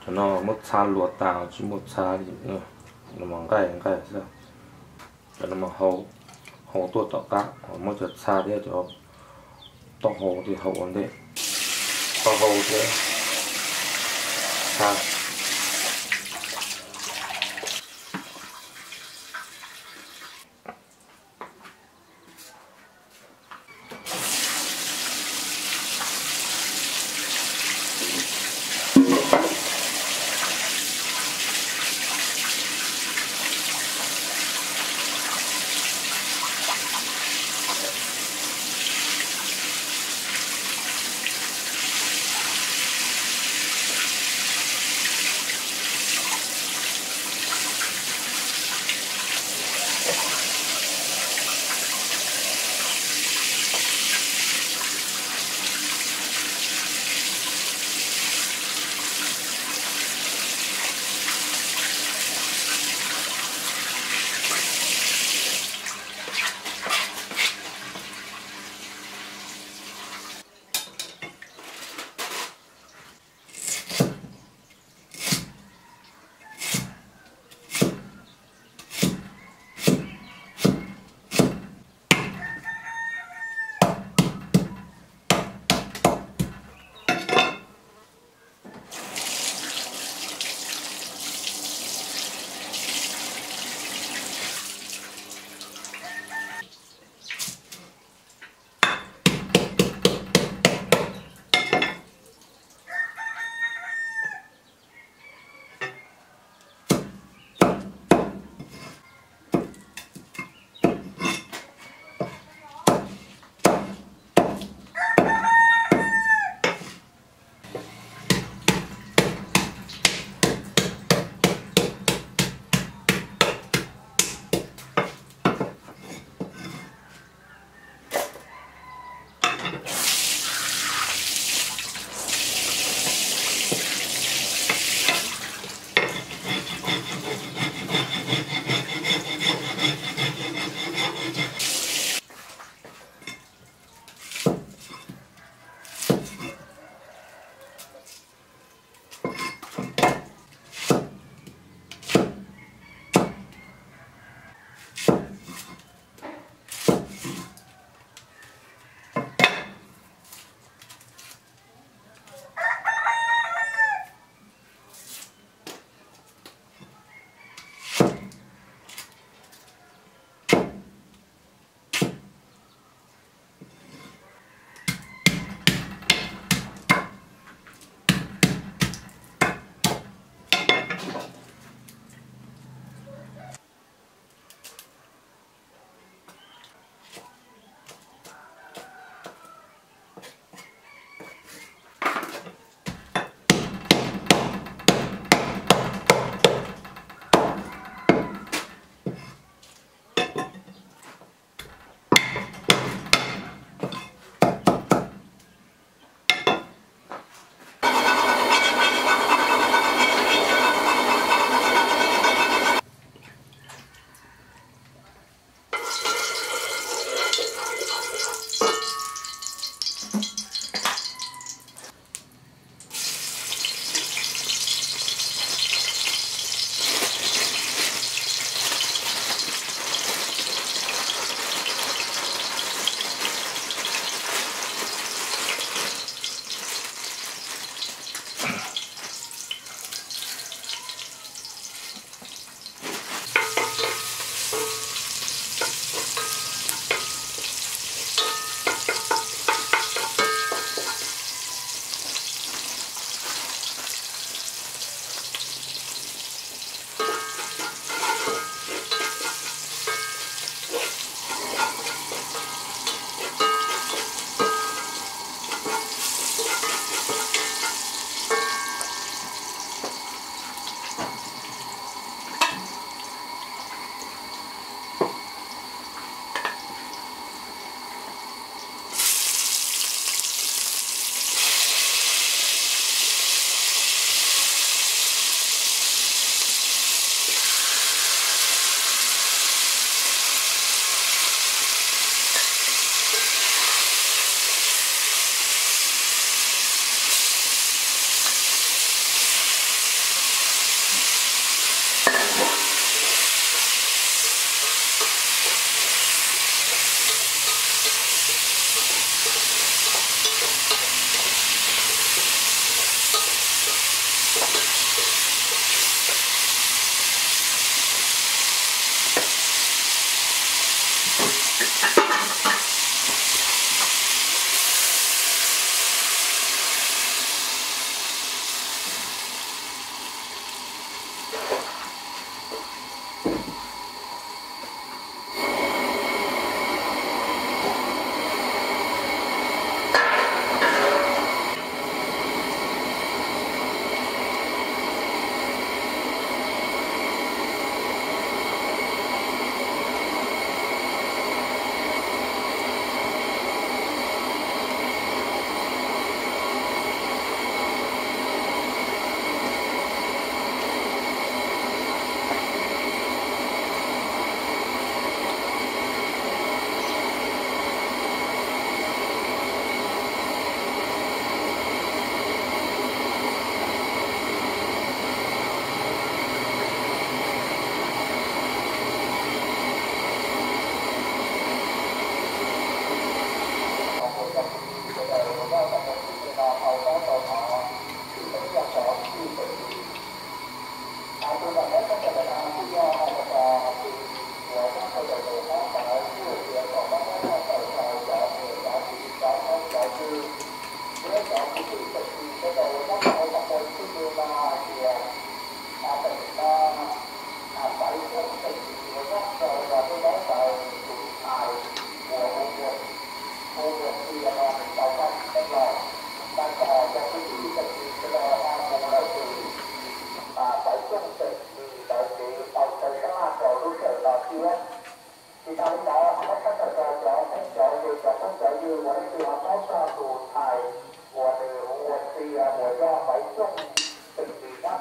Cov no muab txha luas tas tsis muaj txha li, nws mas nqaij nqaij xwb. Cov no mas hau, hau tuaj tom qab, muab cov txha thiab cov taub hau thiab hau ua ntej. Taub hau thiab txha.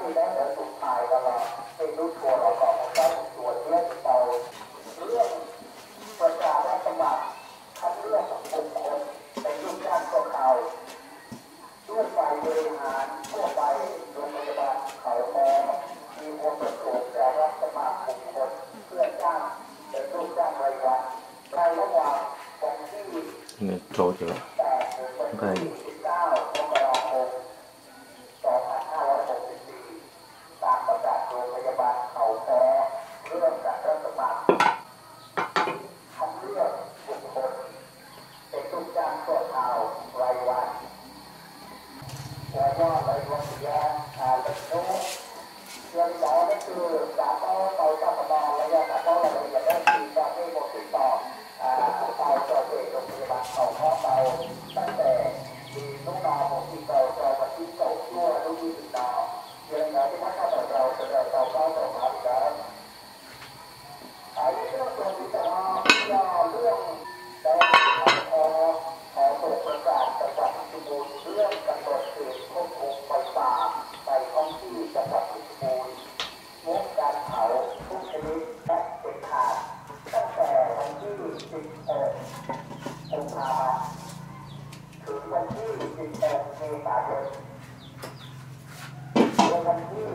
Tus thais no los tej lub tshuaj los kom mus saib mus xyuas thiab tsis tau. Hnub ประกาศรับสมัครคัดเลือกบุคคลเป็นลูกจ้างชั่วคราว ด้วยฝ่ายบริหารทั่วไปโรงพยาบาลเขาค้อ มีความประสงค์จะรับสมัครบุคคลเพื่อจ้างเป็นลูกจ้างรายวันในระหว่างวันที่ Nws rau cov nqaij. สิบเก้ามกราคม สองพันห้าร้อยหกสิบสี่ ตามประกาศโรงพยาบาลเขาค้อ เริ่มการรับสมัครคัดเลือกบุคคลเป็นลูกจ้างชั่วคราวรายวัน Uas yog lawv yuav tiav lwm hnub. Yog li ntawd leej twg xav paub tau txoj qhov no los yog xav paub rau yam dab tsi no nej mus tiv tom tau rau pem rooj pha yas vas thaum no tau, tab sis li hnub no mus txij tau rau vas thib kaum cuaj lub ib hlis no. Yog li ntawd thiaj muab coj los rau sawv daws tau paub tau hnov li ntawd. Ib txoj tus tiv tom no yog lub npe thov thov tus ประกาศจังหวัดเพชรบูรณ์ เรื่องกำหนดเขตควบคุมไฟป่าในท้องที่จังหวัดเพชรบูรณ์ งดการเผาทุกชนิดและเด็ดขาด ตั้งแต่วันที่ สิบหก กุมภาพันธ์ ถึงวันที่ สิบหก เมษายน ถึงวันที่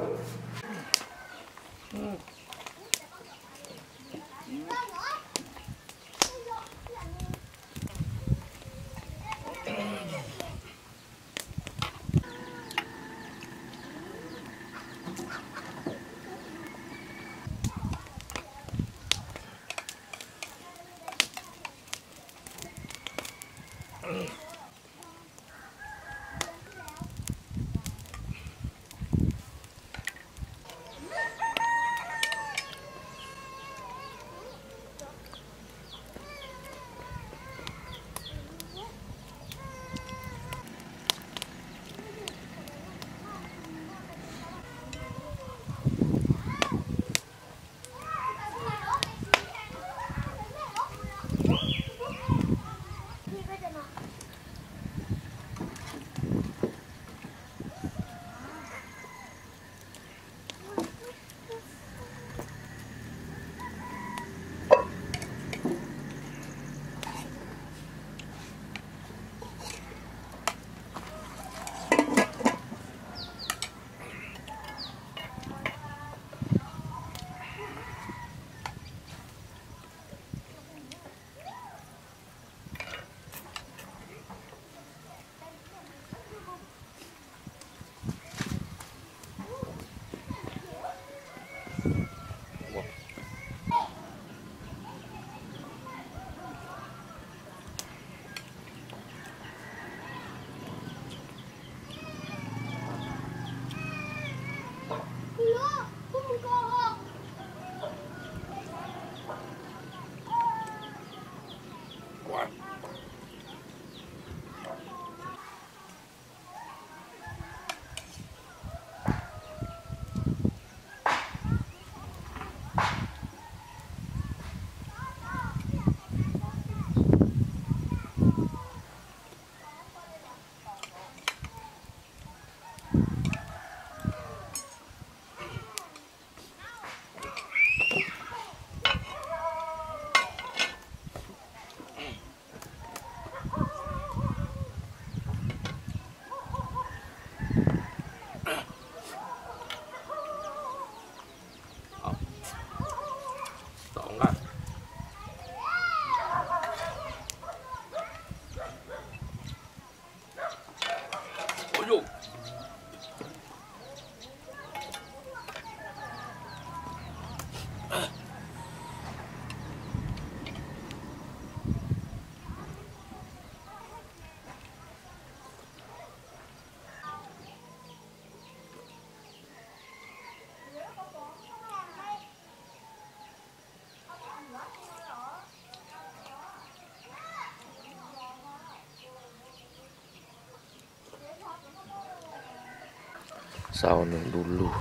Xauv nws du lug.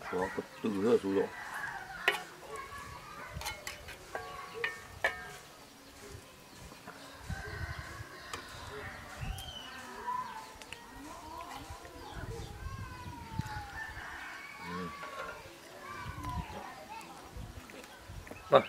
Tshuav ko tw xwb yom. Vâng.